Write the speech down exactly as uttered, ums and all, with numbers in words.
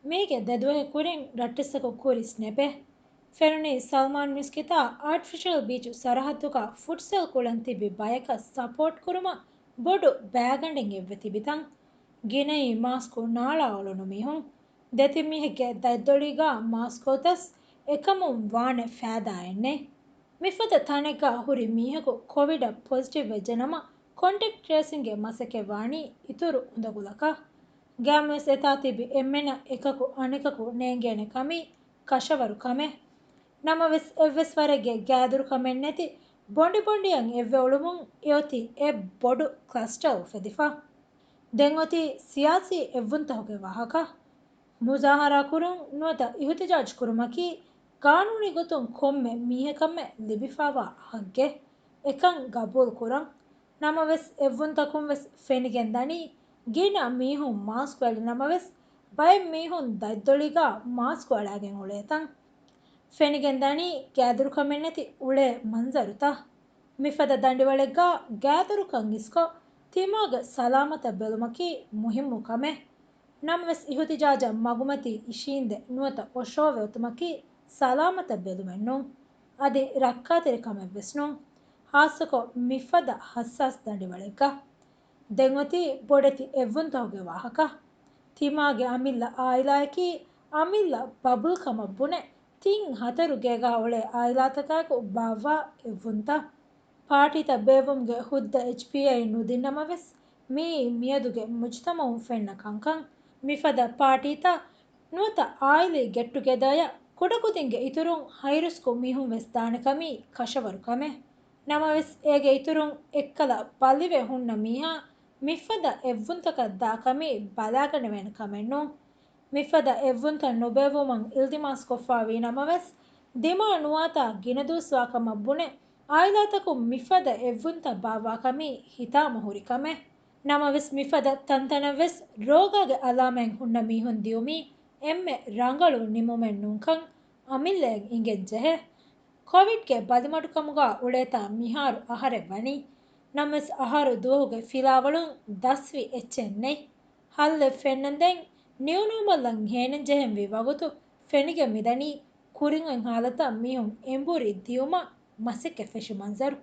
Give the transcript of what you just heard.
މީގެ ދެދުވަހެއް ކުރިން ރައްޓެއްސަކު ކުރި ސްނެޕެއް. ފެނުނީ ސަލްމާން މިސްކިތާ އާޓިފިޝަލް ބީޗު ސަރަހައްދުގަ ފުޓްސަލް ކުޅަން ތިބި ބަޔަކަށް ސަޕޯޓް ކުރުމަށް ބޮޑު ބައިގަނޑެއް އެއްވެ ތިބިތަން. ގިނައީ މާސްކު ނާޅާ އުޅުނު މީހުން. ދެތިން މީހެއްގެ ދަތްދޮޅީގަ މާސްކު އޮތަސް އެކަމުން ވާނެ ފައިދާއެއްނެތް. މިފަދަ ތަނެއްގަ ހުރި މީހަކު ކޮވިޑަށް ޕޮޒިޓިވް ވެއްޖެނަމަ، ކޮންޓެކްޓް ޓްރޭސިންގެ މަސައްކަތް ވާނީ އިތުރު އުނދަގުލަކަށް. ގައިމުވެސް އެތާ ތިބި އެންމެނަށް އެކަކު އަނެކަކު ނޭނގޭނެ ކަމީ ކަށަވަރު ކަމެއް. ނަމަވެސް، އެއްވެސް ވަރެއްގެ ގާތްދުރުކަމެއް ނެތި ބޮނޑި ބޮނޑިއަށް އެއްވެ އުޅުމުން އެއޮތީ އެއް ބޮޑު ކްލަސްޓަރ އުފެދިފަ. ދެން އޮތީ ސިޔާސީ އެއްވުންތަކުގެ ވާހަކަ. މުޒާހަރާ ކުރުން ނުވަތަ އިހުތިޖާޖް ކުރުމަކީ ގާނޫނީ ގޮތުން ކޮންމެ މީހަކަށްމެ ލިބިފައިވާ ހައްގެއް. އެކަން ގަބޫލު ކުރަން. ނަމަވެސް، އެއްވުންތަކުން ވެސް ފެނިގެން ދަނީ، ގިނަ މީހުން މާސްކު އެޅި ނަމަވެސް، ބައެއް މީހުން ދަތްދޮޅީގަ މާސްކު އަޅާގެން އުޅޭތަން. ފެނިގެން ދަނީ ގާތްދުރުކަމެއް ނެތި އުޅޭ މަންޒަރުތައް. މިފަދަ ދަނޑިވަޅެއްގަ ގާތްދުރުކަން އިސްކޮށް، ތިމާގެ ސަލާމަތަށް ބެލުމަކީ މުހިއްމު ކަމެއް. ނަމަވެސް، އިހުތިޖާޖަށް މަގުމަތީ އިށީނދެ ނުވަތަ އޮށޯވެ އޮތުމަކީ ސަލާމަތަށް ބެލުމެއް ނޫން. އަދި ރައްކާތެރި ކަމެއް ވެސް ނޫން. ހާއްސަކޮށް، މިފަދަ ހައްސާސް ދަނޑިވަޅެއްގަ. ދެން އޮތީ ބޮޑެތި އެއްވުންތަކުގެ ވާހަކަ. ތިމާގެ އަމިއްލަ އާއިލާއަކީ އަމިއްލަ ބަބްލް ކަމަށް ބުނެ، ތިން ހަތަރު ގޭގަ އުޅޭ އާއިލާތަކާއެކު ބާއްވާ އެއްވުންތައް. ޕާޓީތައް ބޭއްވުމުގެ ހުއްދަ އެޗްޕީއައި ނުދިންނަމަވެސް، މިއީ މިއަދުގެ މުޖުތަމައުން ފެންނަ ކަންކަން. މިފަދަ ޕާޓީތައް ނުވަތަ އާއިލީ ގެޓްޓުގެދާޔަށް ކުޑަކުދިންގެ އިތުރުން ހައިރިސްކު މީހުން ވެސް ދާނެ ކަމީ ކަށަވަރު ކަމެއް. ނަމަވެސް، އޭގެ އިތުރުން އެއްކަލަ ބަލިވެ ހުންނަ މީހާ މިފަދަ އެއްވުންތަކަށް ދާ ކަމީ ބަލާގަނެވޭނެ ކަމެއް ނޫން. މިފަދަ އެއްވުންތައް ނުބޭއްވުމަށް އިލްތިމާސްކޮށްފަ ވީ ނަމަވެސް، ދިމާ ނުވާތާ ގިނަ ދުވަސްވާ ކަމަށް ބުނެ، އާއިލާތަކުން މިފަދަ އެއްވުންތައް ބާއްވާ ކަމީ ހިތާމަ ހުރި ކަމެއް. ނަމަވެސް، މިފަދަ ތަންތަނަށް ވެސް ރޯގާގެ އަލާމަތް ހުންނަ މީހުން ދިއުމީ އެންމެ ރަނގަޅު ނިމުމެއް ނޫންކަން އަމިއްލައަށް އިނގެން ޖެހޭ. ކޮވިޑްގެ ބަލިމަޑުކަމުގަ އުޅޭތާ މިހާރު އަހަރެއް ވަނީ. ނަމަވެސް، އަހަރު ދުވަހުގެ ފިލާވަޅުން ދަސްވި އެއްޗެއް ނެތް. ހައްލެއް ފެންނަންދެން ނިއުނޯމަލްއަށް ހޭނެންޖެހެންވީ ވަގުތު ފެނިގެން މިދަނީ ކުރިން އޮތް ހާލަތަށް މީހުން އެނބުރި ދިއުމަށް މަސައްކަތް ފެށި މަންޒަރު.